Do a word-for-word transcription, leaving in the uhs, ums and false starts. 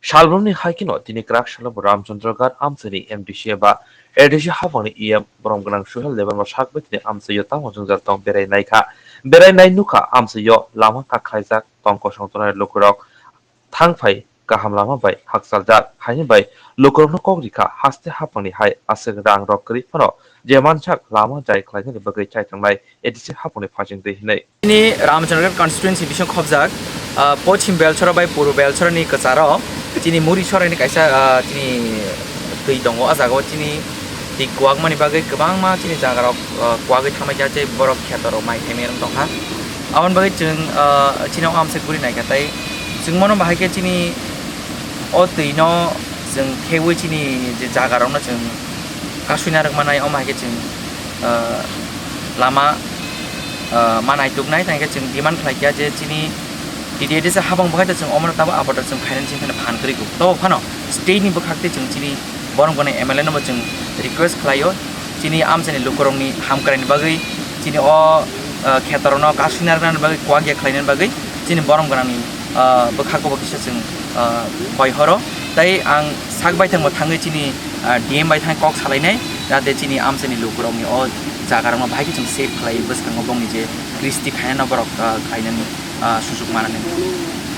Salbrumni hai kheno tini kwrak salo bo Ramchandra Ghat amchaini M D C eba A D C hapangni E M borom gwnang Suhel Debbarma sakbai tini amchaio tamo jwngjal tong berai naikha. Berai nai nukha amchaio lama kak khlaijak tong kosong tongnai lukurok thang phai kaham lama bai hakchaljak haini bai lukurokno kok rikha haste hapangni hai aswk rang rok kwrwi phano je mansak lama jai khlainani bagwi chaitangnai A D C hapangni phasing twi hinwi. Chini Ramchandra constituency bising khobjak, ah, Pochim Belchora bai Purbo Belchora ni kwcharo chini Muri Sorai ni kaisa, ah, chini twi tongo. O jaga o chini twi kwak mani bagwi kwbangma chini jaga rok, ah, kwagwi thangbai kha, tei borok kheto rok mai khaimani tongkha. Aboni bagwi chwng, ah, chini o amswk guri naikha, tei chwng mono bahai khe chini o twi no chwng kheui chini je jaga rok no chwng kasui narwk manai, omo hai khe chwng, ah, lama, ah, ma naituknai, tei hwnkhe chwng demand khlai kha je chini T D A D C habang bo hai chwng omono tamo abatar chwng khainani chini phan kwrwi kuk. Tobo phano state ni bwkhak tei chwng chini borom gwnang M L A no bo chwng request khlaio, chini amchaini lukurokni hamkraini bagwi, chini o, ah, khetorokno kasui narwknani bagwi, kwak ya khlainani bagwi chini borom gwnangni, ah, bwkhago bo kisa chwng, ah, koi horo. Tei ang sak baithangbo thangwi chini, ah, D M bai thang kok salainai, jate chini amchaini lukurokni o jagarokno bahai khe chwng save khlai, bwskango bongni je kristi khainano borok, ah, khlainani, ah, sujuk manani.